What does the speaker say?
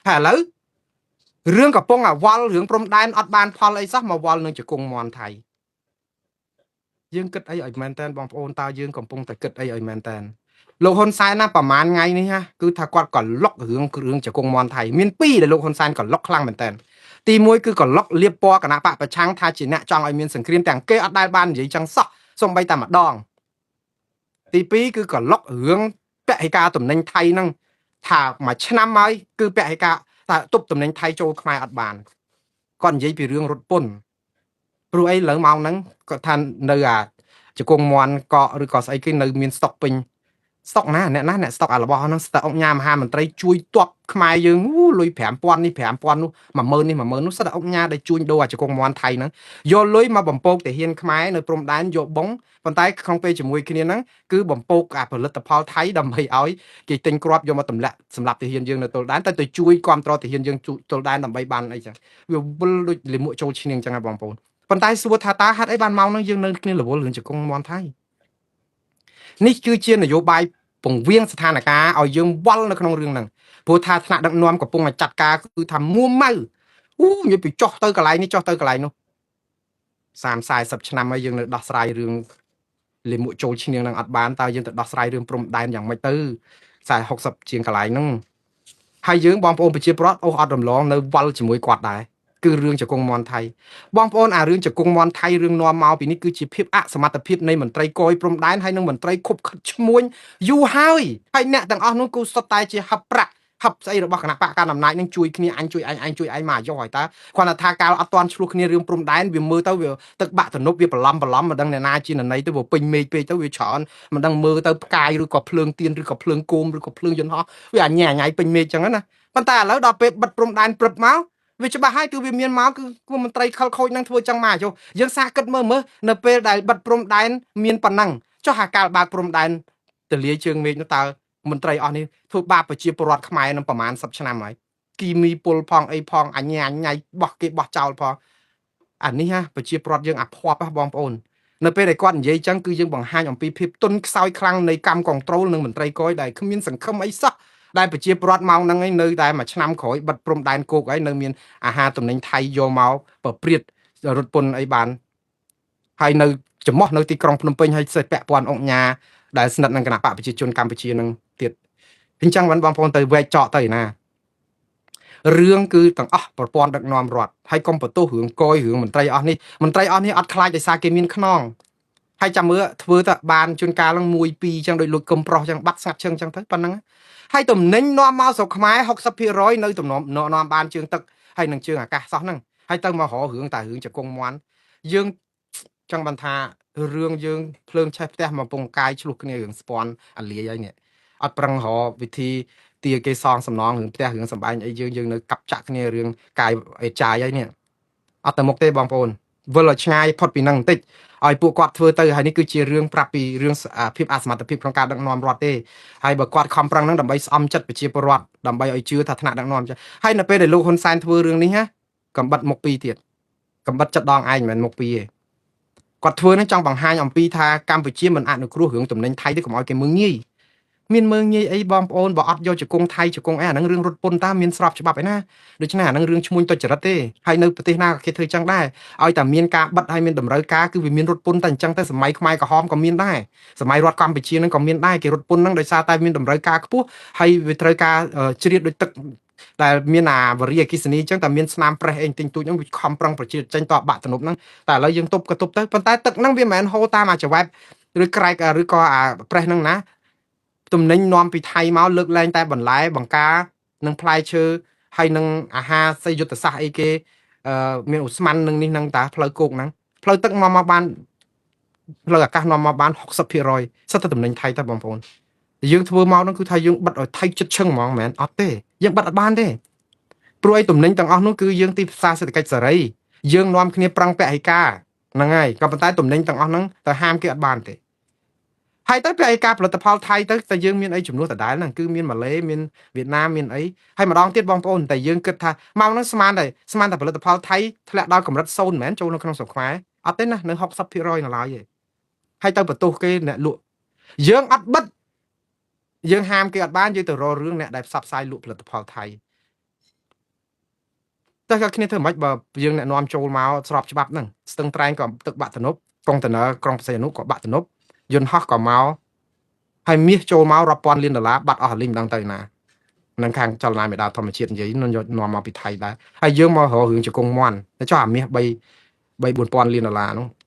ហើយឥឡូវរឿងកំពុងអាវល់រឿងព្រំដែនអត់បានផលអីសោះមកវល់នឹងជង្គង់មន់ថៃយើងគិតអីឲ្យមែនតែនបងប្អូនតើយើងកំពុងតែគិតអីឲ្យមែនតែនលោកហ៊ុនសែនណាប្រហែលថ្ងៃនេះណាគឺថាគាត់ក៏លុករឿងរឿងជង្គង់មន់ថៃមានពីរដែលលោកហ៊ុនសែនក៏លុកខ្លាំងមែនតែនទី1គឺក៏លុកលៀបពណ៌គណៈបកប្រឆាំងថាជាអ្នកចង់ឲ្យមានសង្គ្រាមទាំងគេអត់ដែលបាននិយាយចឹងសោះសំបីតែម្ដងទី2គឺក៏លុករឿងពហិការតំណែងថៃហ្នឹងថាមួយឆ្នាំហើយគឺពហិការថាទប់តំណែងថៃចូលខ្មែរអត់បានគាត់និយាយពីរឿងរត់ពន្ធព្រោះអីលើម៉ោងហ្នឹងគាត់ថានៅអាជង្គង់មន់កកឬក៏ស្អីគេនៅមានស្តុកពេញស្តុកណាអ្នកណាអ្នកស្តុកអារបស់ហ្នឹងស្តុកអង្គញាមហាមន្ត្រីជួយទប់ខ្មែរយើងអូលុយ5000នេះ5000នោះ10000នេះ10000នោះសិតតែអង្គញាដែលជួញដូរអាជង្គង់មន់ថៃហ្នឹងយកលុយមកបំពោកទាហានខ្មែរនៅព្រំដែនយកបងប៉ុន្តែក្នុងពេលជាមួយគ្នាហ្នឹងគឺបំពោកអាផលិតផលថៃដើម្បីឲ្យគេទិញគ្រាប់យកមកទម្លាក់សម្រាប់ទាហានយើងនៅទល់ដែនតែទៅជួយគ្រប់គ្រងទាហានយើងទល់ដែនដើម្បីបានអីចឹងវាវិលដូចលាមកចូលឈ្នាងចឹងហ៎បងប្អូនប៉ុន្តែសួរថាតើហេតុអីបានមកហ្នឹងយើងនៅគ្នារវល់រឿងជង្គង់មន់ថៃនេះគឺជានយោបាយពង្វៀងស្ថានភាពឲ្យយើងវល់នៅក្នុងរឿងហ្នឹងព្រោះថាថ្នាក់ដឹកនាំកំពុងតែចាត់ការគឺថាមួម៉ៅអូនិយាយពីចុះទៅកន្លែងនេះចុះទៅកន្លែងនោះ30 40ឆ្នាំហើយយើងនៅដោះស្រាយរឿងលាមកចូលឈ្នាងនឹងអត់បានតើយើងទៅដោះស្រាយរឿងព្រំដែនយ៉ាងម៉េចទៅ40 60ជាងកន្លែងហ្នឹងហើយយើងបងប្អូនប្រជាពលរដ្ឋអូសអត់រំលងនៅវល់ជាមួយគាត់ដែរគឺរឿងជង្គង់មន់ថៃបងប្អូនអារឿងជង្គង់មន់ថៃរឿងនាំមកពីនេះគឺជាភាពអសមត្ថភាពនៃមន្ត្រីគយព្រំដែនហើយនិងមន្ត្រីខុបខិតឈ្មួញយូរហើយហើយអ្នកទាំងអស់នោះគឺសុទ្ធតែជាហឹបប្រាក់ហឹបស្អីរបស់គណៈបកកណ្ដាលអំណាចនឹងជួយគ្នាអញជួយឯងឯងជួយឯងមកយកហើយតើគាត់ថាកាលអត់ទាន់ឆ្លោះគ្នារឿងព្រំដែនវាមើលទៅវាទឹកបាក់ទំនប់វាប្រឡំប្រឡំមិនដឹងអ្នកណាជានន័យទៅវាពេញមេឃពេកទៅវាច្រើនមិនដឹងមើលទៅផ្កាយឬក៏ភ្លើងទៀនឬក៏ភ្លើងគោមឬក៏ភ្លើងយន្តហោះវាអញញ៉ៃពេញមេឃចឹងណាប៉ុន្តែឥឡូវដល់ពេលបិទព្រំដែនព្រឹបមកវាច្បាស់ហើយគឺវាមានមកគឺមន្ត្រីខលខូចនឹងធ្វើចឹងមកចុះយើងសាកគិតមើលមើលនៅពេលដែលបិទព្រំដែនមានប៉ុណ្ណឹងចុះអាកាលបើកព្រំដែនទលាយជើងមេឃនោះតើមន្ត្រីអស់នេះធ្វើបាបប្រជាពលរដ្ឋខ្មែរនឹងប្រហែល10ឆ្នាំហើយគីមីពុលផងអីផងអញ្ញាញ៉ៃបោះគេបោះចោលផងអានេះហ่ะប្រជាពលរដ្ឋយើងអាភ័ព្វហ៎បងប្អូននៅពេលដែលគាត់និយាយចឹងគឺយើងបង្ហាញអំពីភាពទន់ខ្សោយខ្លាំងនៃកម្មកុងត្រូលនិងមន្ត្រីកយដែលគ្មានសង្ឃឹមអីសោះដែលប្រជាពលរដ្ឋមកហ្នឹងឯងនៅតែមួយឆ្នាំក្រោយបិទព្រំដែនគោកហើយនៅមានអាហារទំនិញថៃយកមកប្រព្រាតរត់ពន្ធអីបានហើយនៅចំោះនៅទីក្រុងភ្នំពេញហើយសេះពាក់ព័ន្ធអង្គញាដែលស្និទ្ធនឹងគណៈបកប្រជាជនកម្ពុជានឹងទៀតអញ្ចឹងបានបងប្អូនទៅវែកចកទៅណារឿងគឺទាំងអស់ប្រព័ន្ធដឹកនាំរដ្ឋហើយកុំបន្ទោសរឿងកយរឿងមន្ត្រីអស់នេះមន្ត្រីអស់នេះអត់ខ្លាចដោយសារគេមានខ្នងហើយចាំមើលធ្វើទៅបានជួនកាលនឹង1 2អញ្ចឹងដូចលួចគុំប្រុសអញ្ចឹងបាត់ស្ងាត់ជើងអញ្ចឹងទៅប៉ុណ្ណឹងហើយទំនិញនាំមកស្រុកខ្មែរ60%នៅទំនំនាំបានជើងទឹកហើយនឹងជើងអាកាសសោះហ្នឹងហើយទៅមករករឿងតែរឿងជង្គង់មន់យើងចង់បានថារឿងយើងភ្លើងឆេះផ្ទះមកពងកាយឆ្លោះគ្នារឿងស្ពាន់អាលាយហើយនេះអត់ប្រឹងរកវិធីទាគេសងសំណងរឿងផ្ទះរឿងសំបែងអីយើងយើងនៅកាប់ចាក់គ្នារឿងកាយអេចាយហើយនេះអត់ទៅមុខទេបងប្អូនវិលឲ្យឆ្ងាយផុតពីនឹងបន្តិចឲ្យពួកគាត់ធ្វើទៅហើយនេះគឺជារឿងប្រាប់ពីរឿងភាពអសមត្ថភាពក្នុងការដឹកនាំរដ្ឋទេហើយបើគាត់ខំប្រឹងហ្នឹងដើម្បីស្អំចិត្តប្រជាពលរដ្ឋដើម្បីឲ្យជឿថាថ្នាក់ដឹកនាំចឹងហើយនៅពេលដែលលោកហ៊ុនសែនធ្វើរឿងនេះណាកំបិតមុខពីរទៀតកំបិតចិត្តដងឯងមិនមែនមុខពីរទេគាត់ធ្វើនឹងចង់បង្ហាញអំពីថាកម្ពុជាមិនអនុគ្រោះរឿងទំនិញថៃទេកុំឲ្យគេមើងងាយមានមើងងាយអីបងប្អូនបើអត់យកជង្គង់ថៃជង្គង់អីអាហ្នឹងរឿងរត់ពន្ធតាមានស្របច្បាប់ឯណាដូច្នេះអាហ្នឹងរឿងឈ្មួញទុច្ចរិតទេហើយនៅប្រទេសណាក៏គេធ្វើចឹងដែរឲ្យតែមានការបិទហើយមានតម្រូវការគឺវាមានរត់ពន្ធតែអញ្ចឹងទៅសម័យខ្មែរក្រហមក៏មានដែរសម័យរដ្ឋកម្ពុជាហ្នឹងក៏មានដែរគេរត់ពន្ធហ្នឹងដោយសារតែមានតម្រូវការខ្ពស់ហើយវាត្រូវការជ្រៀតដូចទឹកដែលមានអាវរីអគិសនីអញ្ចឹងតែមានស្នាមប្រេះអីទិញទូចហ្នឹងវាខំប្រឹងប្រជាចេញតបាក់ទំនប់ហ្នឹងតែឥឡូវយើងទប់ក៏ទប់ទៅប៉ុន្តែទឹកហ្នឹងវាមិនមែនហូរតាមអាចវ៉ែបឬក្រែកឬក៏អាប្រេះហ្នឹងណាទំនិញនាំពីថៃមកលើកលែងតែបន្លែបង្ការនិងផ្លែឈើហើយនឹងអាហារសីយុទ្ធសាស្ត្រអីគេអឺមានឧស្ម័ននឹងនេះនឹងតាផ្លូវគោកហ្នឹងផ្លូវទឹកនាំមកបានផ្លូវអាកាសនាំមកបាន60%សិតតែទំនិញថៃតើបងប្អូនយើងធ្វើមកហ្នឹងគឺថាយើងបិទឲ្យថៃចិត្តឈឹងហ្មងមែនអត់ទេយើងបិទអត់បានទេព្រោះអីទំនិញទាំងអស់នោះគឺយើងទីផ្សារសេដ្ឋកិច្ចសេរីយើងនាំគ្នាប្រឹងពហិការហ្នឹងហើយក៏ប៉ុន្តែទំនិញទាំងអស់ហ្នឹងទៅហាមគេអត់បានទេហើយទៅពហិការផលិតផលថៃទៅតែយើងមានអីចំនួនដដែលហ្នឹងគឺមានម៉ាឡេមានវៀតណាមមានអីហើយម្ដងទៀតបងប្អូនតែយើងគិតថាមកហ្នឹងស្មានតែស្មានតែផលិតផលថៃធ្លាក់ដល់កម្រិត0មិនមែនចូលនៅក្នុងស្រុកខ្មែរអត់ទេណានៅ60%នៅឡើយទេហើយទៅបន្ទោសគេអ្នកលក់យើងអត់បិទយើងហាមគេអត់បានយើងទៅរករឿងអ្នកដែលផ្សព្វផ្សាយលក់ផលិតផលថៃ តែក៏គ្នាធ្វើមិនបើយើងអ្នកនាំចូលមកស្របច្បាប់ហ្នឹងស្ទឹងត្រែងក៏ទឹកបាក់ទំនប់កុងតឺន័រក្រុងព្រះសីហនុក៏បាក់ទំនប់យន្តហោះក៏មកហើយមាសចូលមករាប់ពាន់លានដុល្លារបាត់អស់រលីងមិនដឹងទៅណានឹងខាងចលនាមេដាធម្មជាតិនិយាយនឹងយកនាំមកពីថៃដែរហើយយើងមករករឿងជង្គង់មន់តែចុះអាមាស3 3 4000លានដុល្លារនោះ។